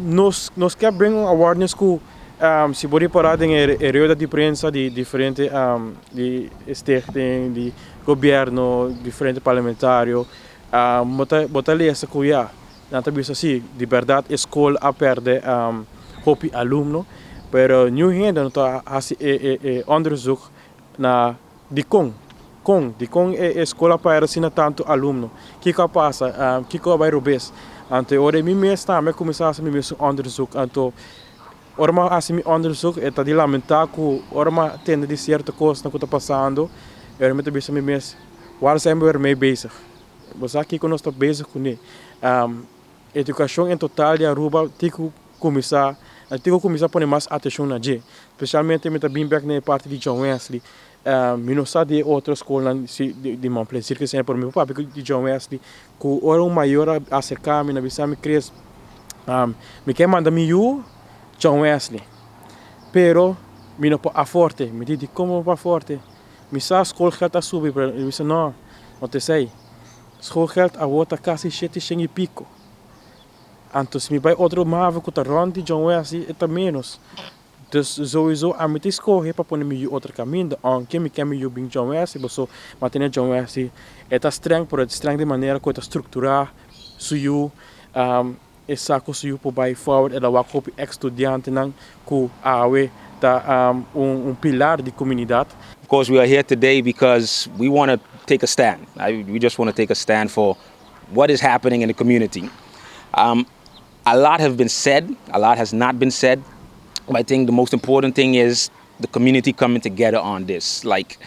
Nos kier bring un awareness ku si bo ripara den e rueda di prensa di diferente di stichting, di gobierno, diferente parlamentario, bo ta lesa ku ya, nan ta bisa si, di berdad e skol a perde hopi alumno, pero niun hende no ta hasi e onderzoek na dikon, kon, dikon e skol a perde asina tantu alumno, kiko a pasa, kiko a bai robes. Anto e ora mi mes tambe a kuminsá hasi mi mes un onderzoek, anto ora mi a hasi mi onderzoek e ta di lamentá ku ora mi a tende di sierto kosnan ku ta pasando, e ora mi ta bisa mi mes, waar zijn we weer mee bezig? Bo sa kiko nos ta bezig kuné? Edukashon en total di Aruba tin ku kuminsá, tin ku kuminsá pone mas atenshon na dje. Spesialmente mi ta bin bèk na e parti di John Wesley. Mi no sa di e otro skolnan si di Mount Pleasant Circuit Center, pero mi por papia di John Wesley ku ora un mayor a aserká mi, a bisa mi, Chris, mi ke manda mi yu John Wesley, pero mi no por aforte. Mi di, dikon bo no por aforte? Mi sa schoolgeld a subi, pero mi bisa no, no ta esei. Schoolgeld awor ta kasi shete shen i piko. Anto si mi bai otro mavo ku ta rònt di John Wesley e ta ménos. Dus souiso ami ta skohe pa pone mi yu otro kaminda, ounke mi ke mi yu bin John Wesley, paso mantene John Wesley e ta strèng, pero e ta strèng di manera ku e ta strukturá su yu. E sa ku su yu por bai forward, el a wak hopi ex studiantenan ku awe ta un pilar di komunidat. Of course we are here today because we want to take a stand. We just want to take a stand for what is happening in the community. A lot have been said, a lot has not been said. But I think the most important thing is the community coming together on this. Like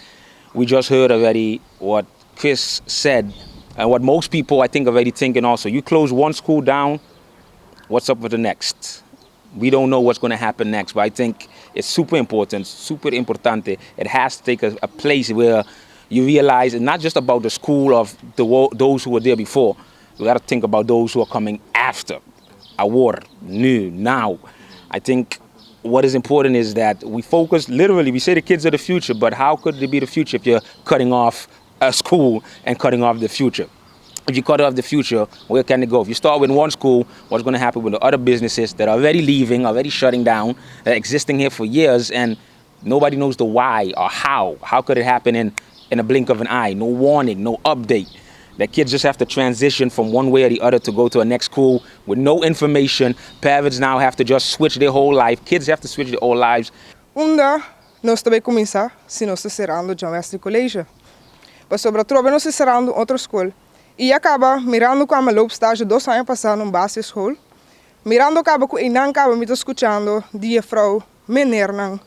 we just heard already what Chris said and what most people I think already thinking also. You close one school down, what's up with the next? We don't know what's going to happen next, but I think it's super important, super importante. It has to take a place where you realize it's not just about the school of those who were there before. We got to think about those who are coming after. Awor, nu, now. I think what is important is that we focus, literally, we say the kids are the future, but how could they be the future if you're cutting off a school and cutting off the future? If you cut off the future, where can it go? If you start with one school, what's going to happen with the other businesses that are already leaving, already shutting down, that are existing here for years, and nobody knows the why or how? How could it happen in a blink of an eye? No warning, no update. The kids just have to transition from one way or the other to go to a next school with no information. Parents now have to just switch their whole life. Kids have to switch their whole lives. Unda nos ta bay cuminsa si nos ta cerando John Wesley College? Pasobra trobe nos ta cerando otro scol y ya caba mirando cu ami a loop stage 2 aña pasa na un basisschool, mirando caba cu eynan caba mi ta scuchando di juffrouw, meneernan,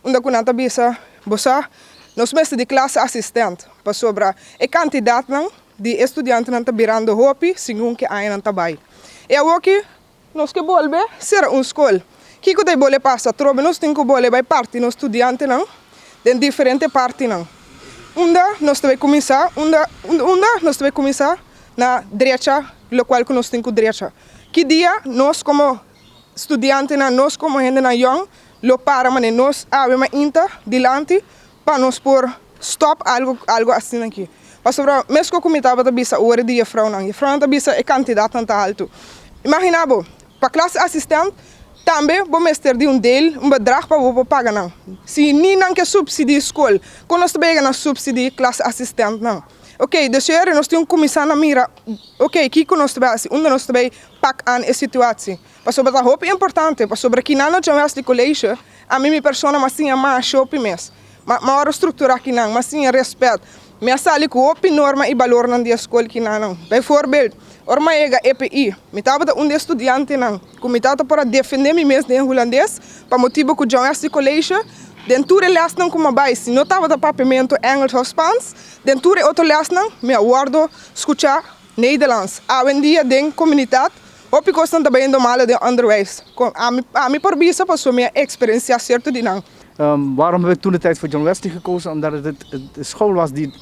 unda cu nan ta bisa, "Bo sa, nos mester di klas assistent, pasobra e cantidadnan di estudiantenan ta birando hopi segun cu añanan ta bay. Y awoki nos ke bolbe cera un scol. Kico ta bolbe pasa? Trobe nos tin cu bolbe bay parti nos estudiantenan den diferente partinan. Unda nos ta bay cuminsa? Unda nos ta bay cuminsa na drecha locual cu nos tin cu drecha? Ki dia nos como estudiantenan, nos como hendenan young, lo para mane nos awe mainta dilanti pa nos por stop algo asina aki? Pasobra mesco cu mi tabata bisa ora di juffrouwnan, juffrouwnan ta bisa e cantidadnan ta alto. Imagina bo, pa klas assistent tambe bo mester di un deel, un bedrag pa bo por paga nan. Si ni nan ke subsidie scol, con nos ta bay na subsidie klas assistent nan? Ok, dus hier nos tin cuminsa na mira, ok, kico nos ta bay haci, unda nos ta bay pak aan e situatie. Pasobra ta hopi importante, pasobra kinan na John Wesley College, ami mi persona m'a siña mas hopi mes. Ma ora structura kinan, m'a siña respet. Mi a sali cu hopi norma y balornan di scol kinan. Bijvoorbeeld, ora m'a yega EPI, mi tabata un di estudiantenan, cu mi tata por a defende mi mes den hulandes, pa motibo cu John Wesley College, den tur e lesnan cu m'a bay, si no tabata papiamento, Engels of Spaans, den tur e otro lesnan, mi a wordo scucha Nederlands. Awendia den comunidad, hopi cosnan ta bayendo malo den onderwijs. Ami por bisa paso mi a experiencia cierto di nan. Waarom heb ik toen de tijd voor John Wesley gekozen? Omdat het de school was die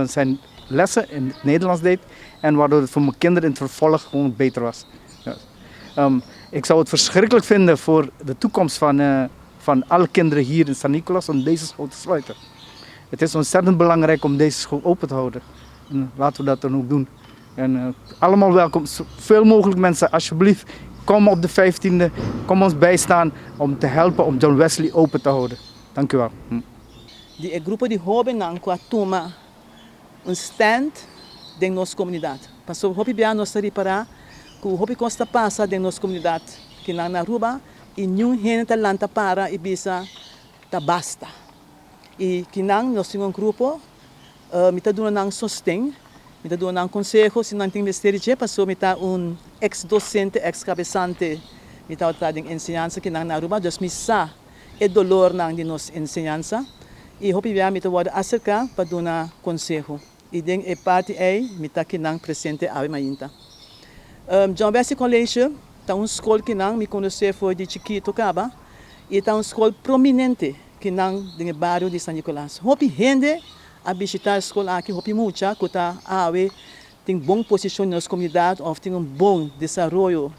zijn lessen in het Nederlands deed en waardoor het voor mijn kinderen in het vervolg gewoon beter was. Ja. Ik zou het verschrikkelijk vinden voor de toekomst van alle kinderen hier in San Nicolas om deze school te sluiten. Het is ontzettend belangrijk om deze school open te houden. En laten we dat dan ook doen. En allemaal welkom, zoveel mogelijk mensen, alsjeblieft, Kom op de 15e, kom ons bijstaan om te helpen om John Wesley open te houden. Dank u wel. Di e grupo di hobennan ku a tuma un stand den nos komunidat. Pasobra hopi bia nos ta ripará ku hopi kos ta pasa den nos komunidat kinan na Aruba i niun hende ta lanta para i bisa ta basta. I kinan nos tin un grupo, mi ta duna nan sosten, mi ta duna nan konseho si nan tin mester di dje pasobra mi ta un eks dosente, eks kabesante, mi tabata den enseñansa kinan na Aruba, dus mi sa e dolornan di nos enseñansa i hopi bia mi ta wòrdu aserká pa duna konseho i den e parti ei mi ta kinan presente awe mainta. John Wesley College ta un skol kinan mi konosé for di chikitu kaba i ta un skol prominente kinan den e bario di San Nicolas. Hopi hende a bishitá e skol aki, hopi mucha ku ta awe tin bon posishon den nos komunidat òf tin un bon desaroyo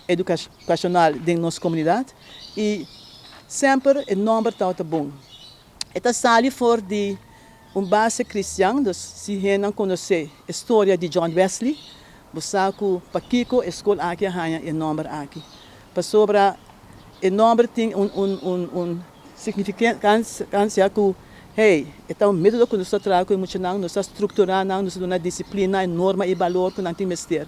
edukashonal den nos komunidat i semper e nòmber tabata bon. E ta sali for di un base kristian, dus si hendenan konosé e storia di John Wesley, bo sa ku pakiko e skol aki a haña e nòmber aki. Pasobra e nòmber tin un signifikansia ku, hey, e ta un método ku nos ta traha ku e muchanan, nos ta strukturá nan, nos ta duna disiplina, e norma i balor ku nan tin mester.